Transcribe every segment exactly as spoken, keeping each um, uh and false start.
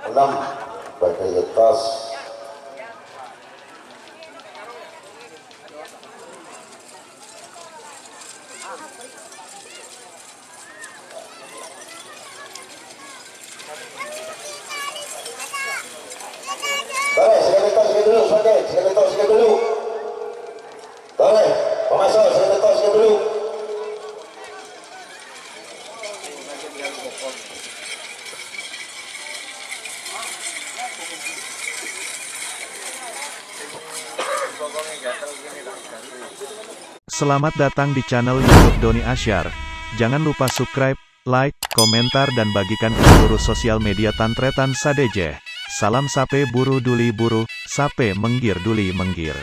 Enam, pakai tas. Tolè, sè ghâllu, sè ghâllu, sè ghâllu. Tolè, pamaso', sè ghâllu, sè ghâllu. Selamat datang di channel YouTube Doni Asyar. Jangan lupa subscribe, like, komentar, dan bagikan ke seluruh sosial media tan-tarètan sadhâjâ. Salam sapè buru dhuli buru, sapè mèngghir dhuli mèngghir.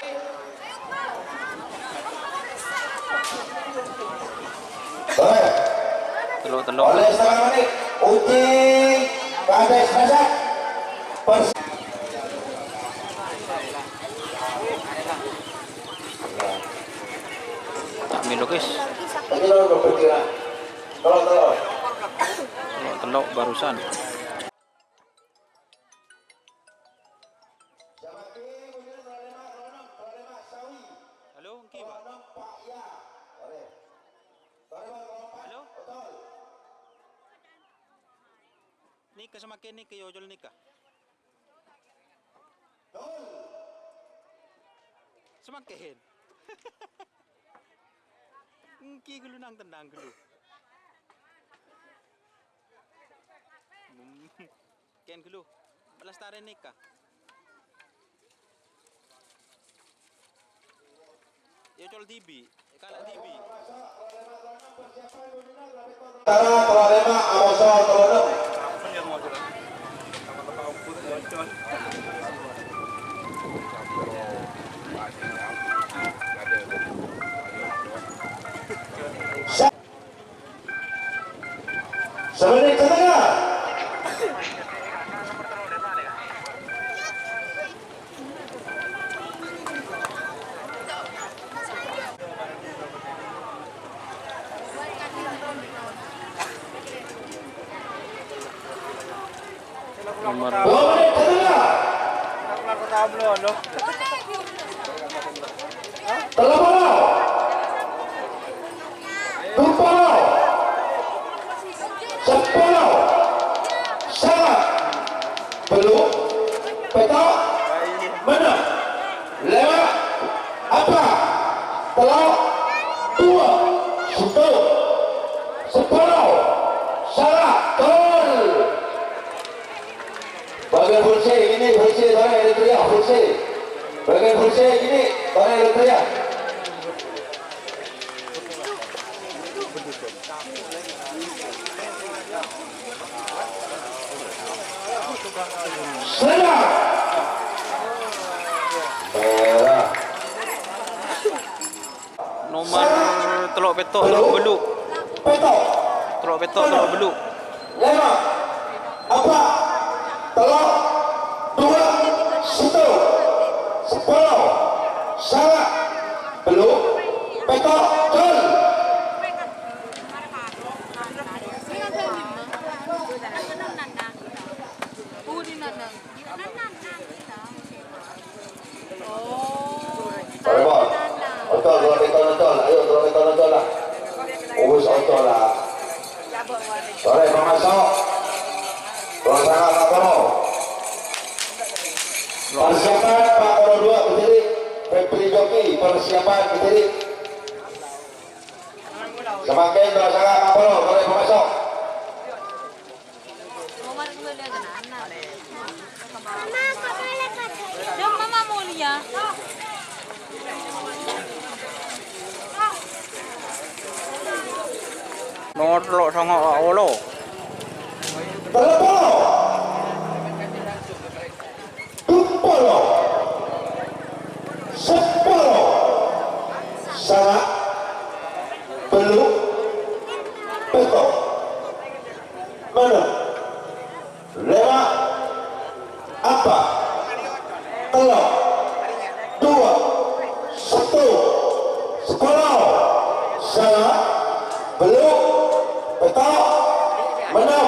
Tello'-tello'. Oleh setengah menit, Uci Kades Raja. Pers- Tak milo, guys. Ini lo berpikiran. Tello'-tello'. Tello'-tello' barusan. Halo, èngghi, Pak. Halo? Nèka samangkèn nèka, yâ, ocol nèka. Samangkèn. Èngghi ghâllu, nang-tennang ghâllu. Hmm. Kèng ghâllu, lastarè nèka. Yâ, col dhibi', kala' dhibi'. Tara, tello' lèma', amoso, tello' ennem. Samanit satengnga. Nomor. Tello polo. Dupolo. Sapolo. Sanga'. Tello'. Pètto'. Ennem. Lèma'. Apa'. Tello'. Duwâ'. Sèttong. Sapolo. Sanga'. Gol. Bâgiyân full C, ini full C, torè, itu ya, full C. Bâgiyân full C, ini, torè, itu ya. Salam. Merah. Nomor tello' pètto', tello' bellu'. Pètto'. Tello' pètto', tello' bellu'. Lèma'. Apa'. Tello'. Duwâ'. Sèttong. Sapolo. Sanga'. Bellu'. Pètto'. Gol. Oke, Bang. Ocol, dua meter, ocol. Ayo, dua meter, ocol lah. Wis, ocol lah. Boleh, pamaso'. Dua setengah, Pak Koro. Persiapan, Pak Koro dua, berdiri. Febri Joki, persiapan, berdiri. Semakin terasa, Pak Koro, boleh pamaso'. Nomor tello' sanga' polo. Tello polo. Dupolo. Sapolo. Sanga'. Bellu'. Pètto'. Ennem. Lèma'. Apa'. Tello'. Duwâ'. Sèttong. Sapolo. Sanga'. Bellu'. Pètto'. Ennem.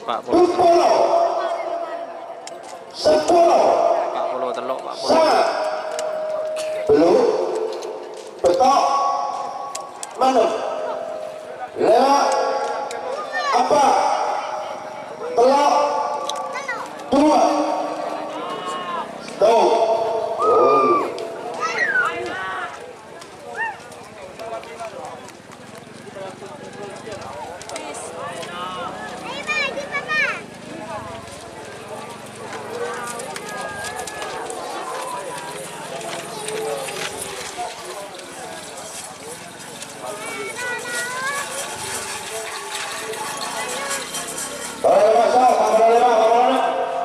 Empat puluh. Dua puluh. Sapolo. Empat puluh tello', empat puluh. Sanga'. Tello'. Pètto'. Malem. Lèma'. Empa'. Tello'. Dua. Stop. Gol. Ayo, masuk, Pak Panglima, Pak Panglima.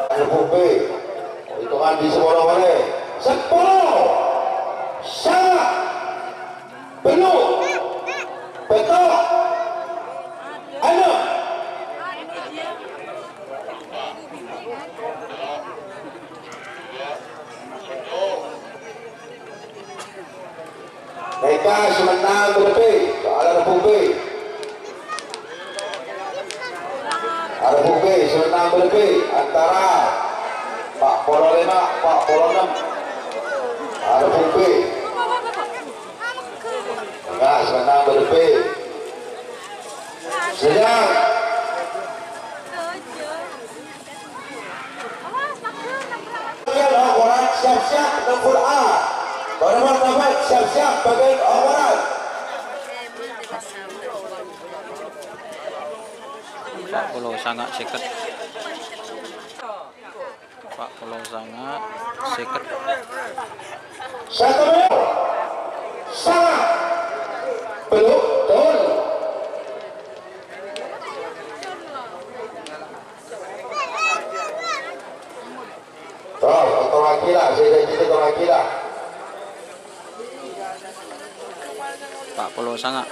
Ayo, Bung B. Hitungan di sepuluh boleh. Sepuluh. Sanga'. Tello'. Pètto'. Ennem. Nèka sè mennang bâdâ bhâi, soalnya arè bhung bhâi. Arè bhung bhâi, sè mennang bâdâ bhâi, antara empa' polo lèma', empa' polo ennem. Arè bhung bhâi. Enggak, sè mennang bâdâ bhâi. Siap. Bagian okoran siap-siap nempur A. Para martabat siap-siap bagian okoran. Empa' polo sanga' sèket. Empa' polo sanga' sèket. Satu menit. Sanga'. Belum. Gol. Terus, tolak gila, saya janji tolak gila. Empa' polo sanga'.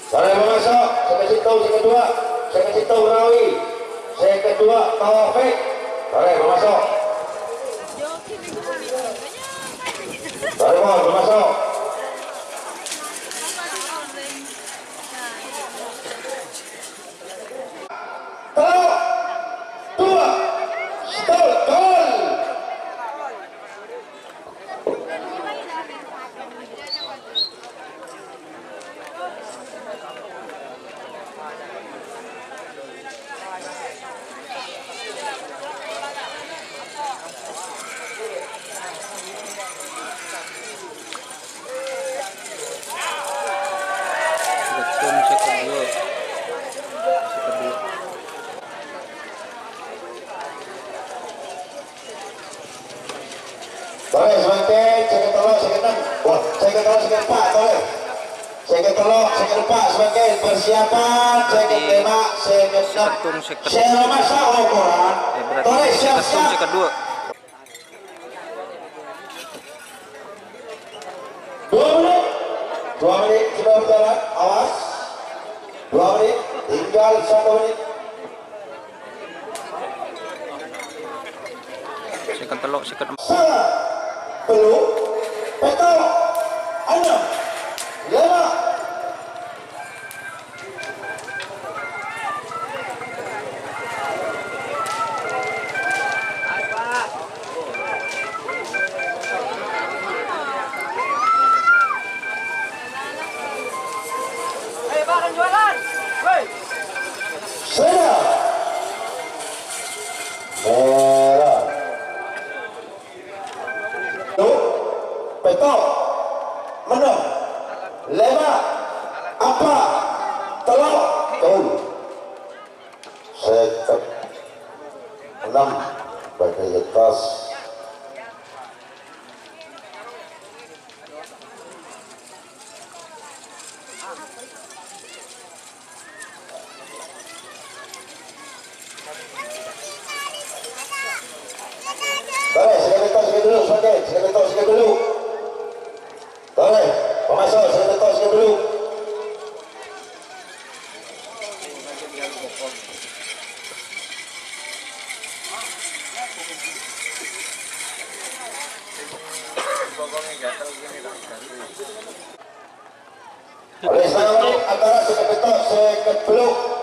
Sare mamasok, sè kasittong, sè kaduwâ', sè kasittong Rawi, sè kaduwâ' Taufik. Sare mamasok. Sare mamasok. Tello', duwâ', sèttong, gol! Sèket sèket duwâ'. Sèket duwâ'. Torè, samangkèn, sèket tello', sèket ennem. Wah, sèket tello', sèket empa', torè. Sèket tello', sèket empa', samangkèn. Persiapan, sèket lèma', sèket ennem. Sèket tello', sèket. Sè mamasok okoran. Eh, berarti torè, sèket tello', siap-siap. Sèket duwâ'. Dua menit. Dua menit sudah berjalan. Awas. Dua menit. Tinggal satu menit. Sèket tello', sèket empa'. Sanga', tello', pètto', ennem, lèma'. Pètto', mennang, lèma', empa', tello', kaulâ. Sèket ennem, bâdâ è attas. Torè, sèket pètto', sèket tello', sèket, sèket pètto', sèket tello'. Torè, pamaso', sèket pètto', sèket tello'. Olè salam antara sèket pètto', sèket tello'.